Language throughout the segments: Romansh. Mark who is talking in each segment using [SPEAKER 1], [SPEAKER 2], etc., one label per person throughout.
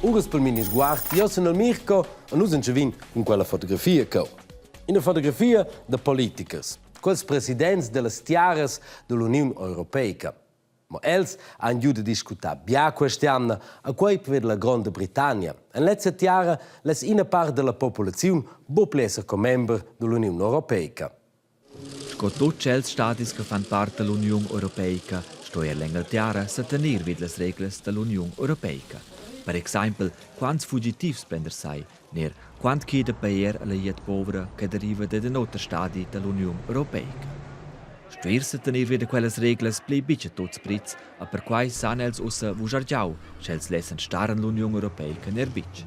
[SPEAKER 1] Uras pel Minisguard, io sun il Mirco e nus entschavin cun quella fotografia cheu. Ina fotografia da politikers, quels presidents dellas tiaras dall'Uniun Europeica. Ma els han giu da discutar bia quest'jamna a quei per la Gronda Britannia. En lezza tiara less ina part dalla populaziun buc pli esser commember dall'Uniun Europeica.
[SPEAKER 2] Sco tut tschels stadis che fan part dall'Uniun europeica sto er l'Engalterra setener vid las reglas dall'Uniun europeica. Per exaimpel quants fugitivs prender sai, ner quant che da pajer alla glieud povra che deriva dad in oter stadi dall'Uniun europeica. Stuer setener vid quellas reglas pli buc a tuts Brits, a perquai san els ussa vuschar giau, sch'els lessan star en l'Uniun europeica ner buc.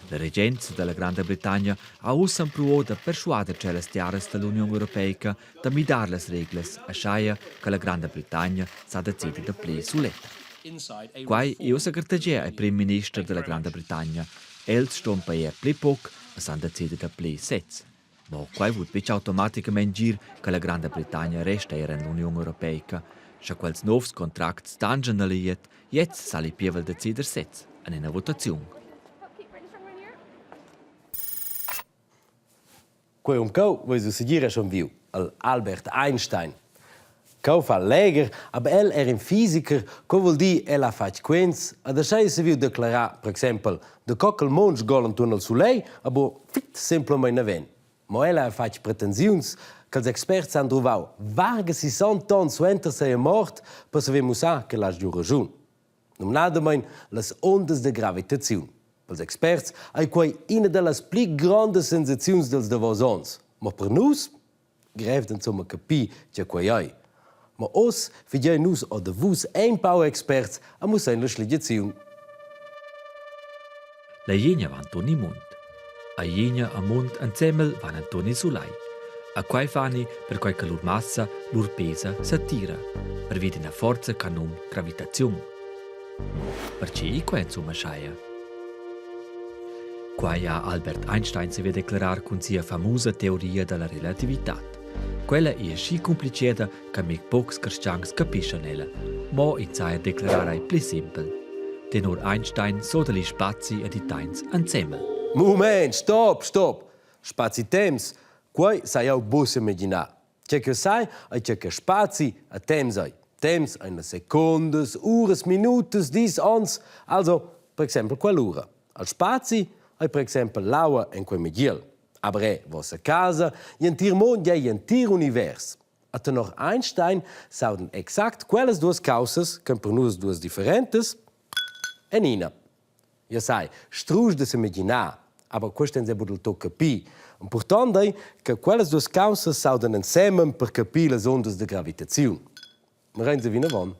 [SPEAKER 2] La regenza dalla Granda Britannia ha ussa empruau da perschuader tschellas tiaras dall'Uniun europeica da midar las reglas, aschia che la Granda Britannia sa decider da pli suletta. Quai è ussa gartegià al primminister dalla Granda Britannia. Els ston pajar pli poc e san decider da pli sez. Mo quai vul betg automaticamain dir che la Granda Britannia resta er en l'Uniun europeica. Sche quels novs contracts tanschan al iet, gliez sa il pievel decider sez en ina votaziun.
[SPEAKER 1] Quei um cheu veis vus segir schon viu, el Albert Einstein. Cheu fa legher, aber el era in fisiker, co vul dir el ha fatg quens, ed aschia saviu declarar, per exempel, da co ch'el mond sgola enturn al sulegl, aber fit semplamein naven. Mo el ha fatg pretensiuns ch'els experts han druvau varga 60 onns suenter sia mort per saver mussar ch'el ha giu raschun. Numnadamein las ondas da gravitaziun. Pels experts ei quei ina dallas pli grondas sensaziuns dils davos onns. Ma per nus grev d'insumma capir tge quei ei. Ma oz figein nus o da vus empau experts a mussein la schligiaziun.
[SPEAKER 2] La Jegna va Antoni Mund. A Jegna a Mund ensemel van Antoni Sulai. A quai fani perquai che lur massa, lur pesa s'attira, pervi d'ina forza ch'ha num gravitaziun. Perche quai insumma schaja? Quai ha Albert Einstein saviu declarar cun sia famusa teoria dalla relativitad. Quella ei aschi cumpliceda che mic pocs carstgauns capischan ella. Mo ins sa declarar ei pli simpel. Tenor Einstein soda il spazi ed il temps ensemel.
[SPEAKER 1] Moment, stop, stop! Spazi-temps, quei sai jau buc imaginar. Tge che sai ei tge che spazi e temps ei. Temps ein las secundas, uras, minutas, dis, onns, also per exempel quell'ura. Al spazi ei per exempel l'aua en quei magiel. Aber è vossa casa, gl'entir mund ei gl'entir univers. A tenor Einstein sauden exact quellas duas caussas, ch'en per nus duas differentas, en ina. Io sai, strusch da s'imaginar, aber quest ens è buc del tot capì. Important ei che quellas duas caussas s'audan ensemen per capir las ondas da gravitaziun. Ma renza vinavon.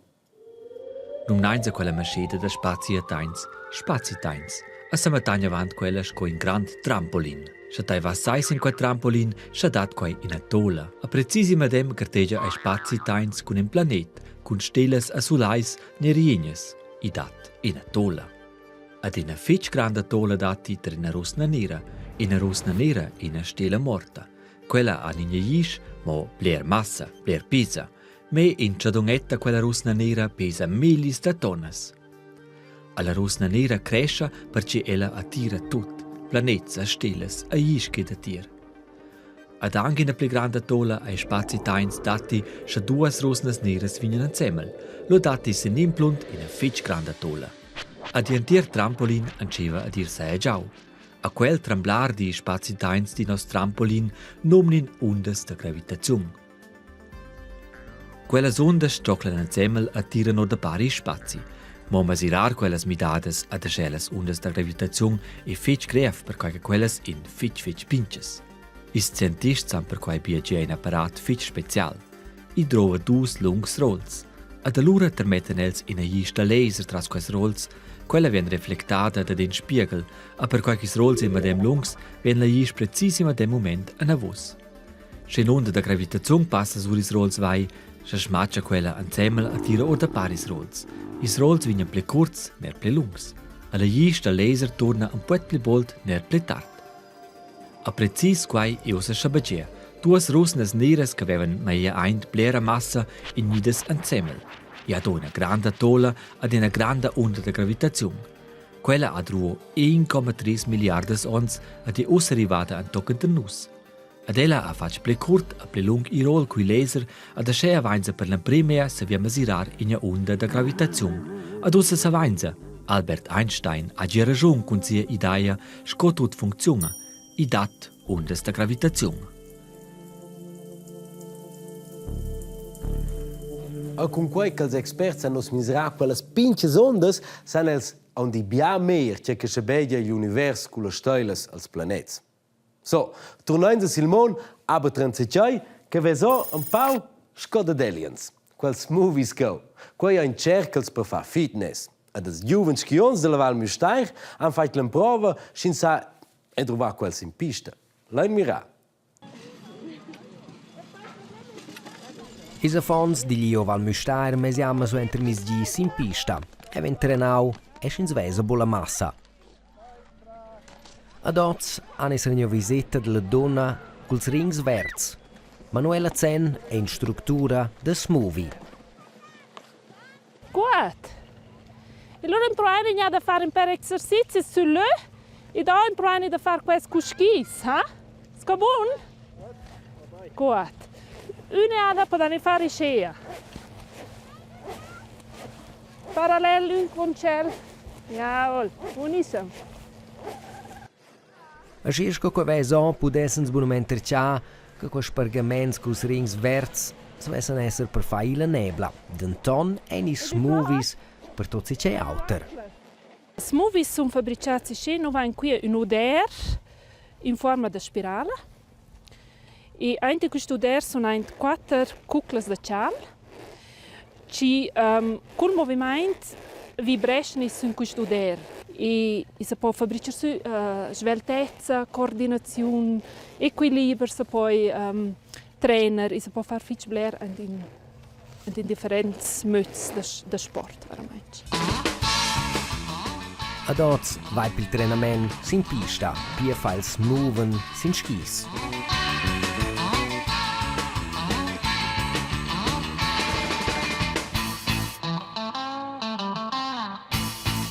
[SPEAKER 2] Numnainsa quella mascheda da spazi a tains, spazi tains, e sa mettain avant quella sco in grand trampolin. Sche tai vas sai sin quel trampolin, sche dat quai ina tola. A precisi medem gartegia ei spazi tains cun in planet, cun stelas e sulais ne riegnas. I dat ina tola. Ad ina fetg granda tola datti ter ina rusna nera, ina rusna nera ina stela morta. Quella ha nigna glisch, mo bler massa, bler pesa. Me in tschadunetta quella rusna nera pesa millis da tonnas. Alla rusna nera crescha perche ella attira tut, planets e stelas e glisch che da tir. Ad anc ina pli granda tola ei spazi tains datti, sche duas rusnas neras vegnan ensemel. Lu datti sin in plunt ina fetg granda tola. Ad entir trampolin entscheiva ad ir saegiau. A quel tremblar di spazi tains di nos trampolin nomnin undas da gravitaziun. Quellas undas stoclan ensemel e tiran or da pari spazi. Mo mesirar quellas midadas ad aschellas undas da gravitaziun è fetg grev perquai che quellas ein fetg fetg pintgas. Ils scientists han perquai biagià in apparat fetg special. I drova dus lungs rols. Ad allura termettan els ina gista laser tras quests rols. Quella vegn reflectada dad in spieghel, a perquai ch'ils rols ein medem lungs, vegn la glisch precis in medem mument enavos. Sche in'unda da gravitaziun passa sur ils rols vai, sche smatscha quella ensemel a tira or da paris rols. Ils rols vegnan pli curts ner pli lungs. Alla glisch da laser turna un poet pli bold ner pli tard. A precis quai è ussa schabegià. Duas rusnas neras che avevan meia aint blera massa in gnidas ensemel. I ha do ina granda tola ad ina granda unda da gravitaziun. Quella ha druo 1,3 milliardas onns ed è ussa arrivada entochen tar nus. Ed ella ha fatg pli curt e pli lung il rol cui laser ed aschia avainsa per l'emprima saviu mesirar ina unda da gravitaziun. Ed ussa savainsa, Albert Einstein ha gia raschun cun sia idea sco tut funcziuna. I dat undas da gravitaziun.
[SPEAKER 1] E cunquei ch'els experts han uss miserà quellas pintgas ondas, san els aunc dir bia meglier tgei che schabegia egl univers cullas steilas als planets. So, turnein sil mon, aber transetgei che vesa empau sco dad aliens. Quels movies go. Quei ein cerchels per far fitness. Ed els giuvens skiunzs dalla Val Müstair han fatg l'emprova sch'ins sa entruvar quels in pista. Lein mirar.
[SPEAKER 3] Ils affons digl IO Val Müstair mesiama suentermiezdi sin pista e vegn trenau e sch'ins vesa buca la massa. Ad oz han eis vegniu viseta dalla dunna culs rings verds. Manuela Zenn ei instructura da smoothie.
[SPEAKER 4] Gut. E lura empruain gnà da far ün pêr exercizis sül lö e do empruain da far quels cun skis, ha? Sco bun? Gut. Üna jada podan far uschea. Parallel ün cun tschel. Jawohl, bunissim.
[SPEAKER 3] Aschia sco quei vesa pudessens bunamein tertgar che quels spargaments culs rings verds savessen esser per far ir la nebla. Denton ein ils smoothies per tut tgei auter.
[SPEAKER 4] Smoothies sun fabrichats uschè, nu vain quia ün uder in fuorma da spirala e aint in quist uder sun aint quatter cuclas da charn chi cul movimaint vibreschan sün quist uder e i sa po fabrichar sü sveltezza, coordinaziun, equiliber sa poi trener, i sa po far fich bler aint in ed in differents möds da, da sport veramaing.
[SPEAKER 3] Ad oz vai pil trenament sin pista, pia fa els moven sin skis.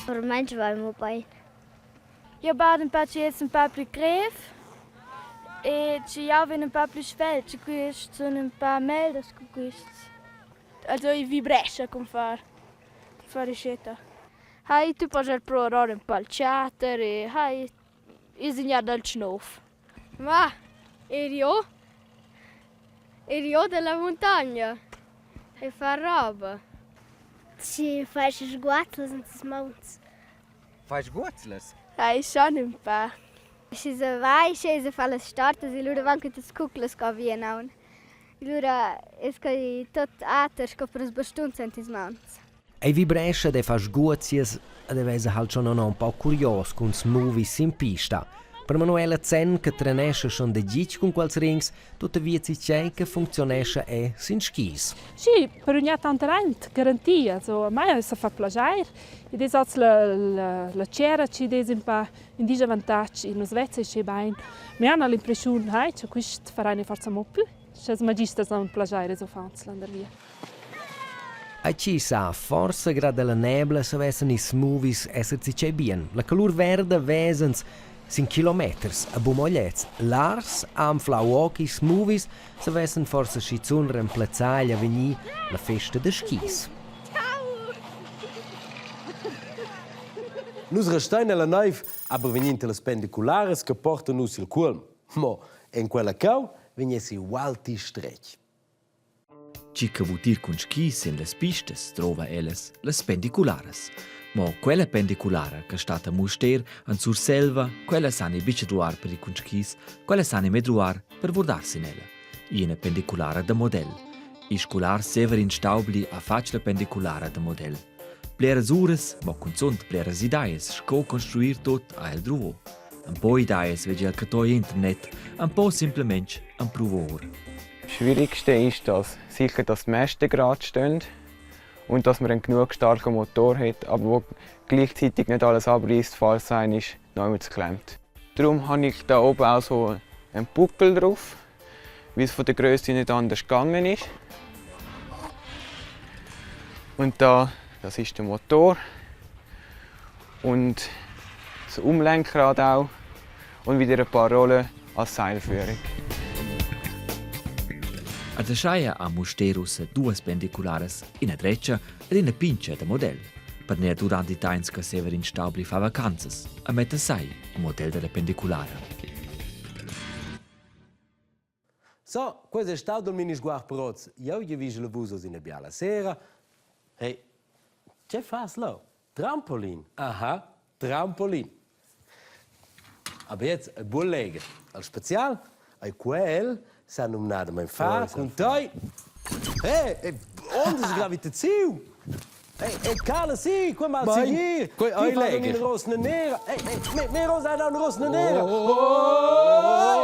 [SPEAKER 5] Ormai vai mo bein.
[SPEAKER 6] Io bad ün pa chi es ün pa plü grev e chi jau vegn ün pa plü svelt, schi quists sun ün pa meglers cu quists. Also i vibrescha cun far far rischetta.
[SPEAKER 5] Hai, tu poss er provar ün pa il chatter e hai insegnà dal nouv.
[SPEAKER 6] Ma er io? Er io della muntagna e far roba.
[SPEAKER 5] Ti fai sguazzas in tes mauns.
[SPEAKER 7] Fai sguozlas?
[SPEAKER 6] Hai schon ün pa.
[SPEAKER 5] Schi se vai, sche se fa las stortas e lura van quistas cuclas co via naun. Lura es quai tot ater sco per ils bastuns ent ils mauns.
[SPEAKER 3] Ei vibrescha ed ei fa sguozias ed ei vesa halt schon un pau curios cun smoothies sin pista. Per Manuela Zenn che trenescha schon daditg cun quels rings, tuttavia tgei che funcziunescha è sin skis.
[SPEAKER 4] Sì, per ün tant rent garantia, also a mai sa fa plaschair. Id es oz la, la, la tschera chi dess ün pa ün disavantatg in nus vezza schi bain. Mi han l'impreschiun, hai, cha quist farà forsa mo plü, scha magisters han plaschair ils uffants landervia.
[SPEAKER 3] Ei chi sa, forsa grad dalla nebla savessen ils smoothies esser zatgei bien. La colur verda vesens sin kilometers a bumogliets. Lars ha anflau o ch'ils smoothies savessen forsa schizun remplazzar igl avegnir la festa da skis.
[SPEAKER 1] Nus restein ella neiv, aber vegnint las pendicularas che portan nus il cuolm. Mo en quella cau vegnessi ualti stretg.
[SPEAKER 2] Tgi che vul ir cun skis sin las pistas drova ellas las pendicularas. Mo quella pendiculara che stat a Mustér en Surselva, quella san ei buca druar per ir cun skis, quella san ei mai druar per vurdar sin ella. Ina pendiculara da model. Il scolar Severin Staubli ha fatg la pendiculara da model. Bleras uras, mo cunzunt bleras ideas sco construir tut ha el druvo. Un po ideas veggia el cattò internet, un po simplemente empruvo ora.
[SPEAKER 8] Das Schwierigste ist, dass sicher, dass die Mäste gerade stehen und dass man einen genug starken Motor hat, aber wo gleichzeitig nicht alles abreißt, falls einer noch klemmt. Darum habe ich da oben auch so einen Buckel drauf, weil es von der Größe nicht anders gegangen ist. Und da, das ist der Motor. Und Das Umlenkrad auch und wieder ein paar Rollen als Seilführung.
[SPEAKER 2] Ad ascheia ha Mustér ussa duas pendicularas, ina dretga ed ina pintga da model. Per ner durant il temps che Severin Staubli fa vacanzas, a metta sai il model della pendiculara.
[SPEAKER 1] So, quei è stau dal minisguard per oz. Jeu giavischel a vus oz ina biala sera. Hey, tge fas leu? Trampolin? Aha, trampolin. Aber jetzt e buon leger. Al special ei quel sa numnadamain far cun tei. Hey, e ondas gravitaziun! Ei, ei cala si, quei mal segir.
[SPEAKER 7] Quei ei
[SPEAKER 1] Ti fas
[SPEAKER 7] legher.
[SPEAKER 1] una rosna nera. Ei, ei, me, me rosa ha una rosna nera. Oh!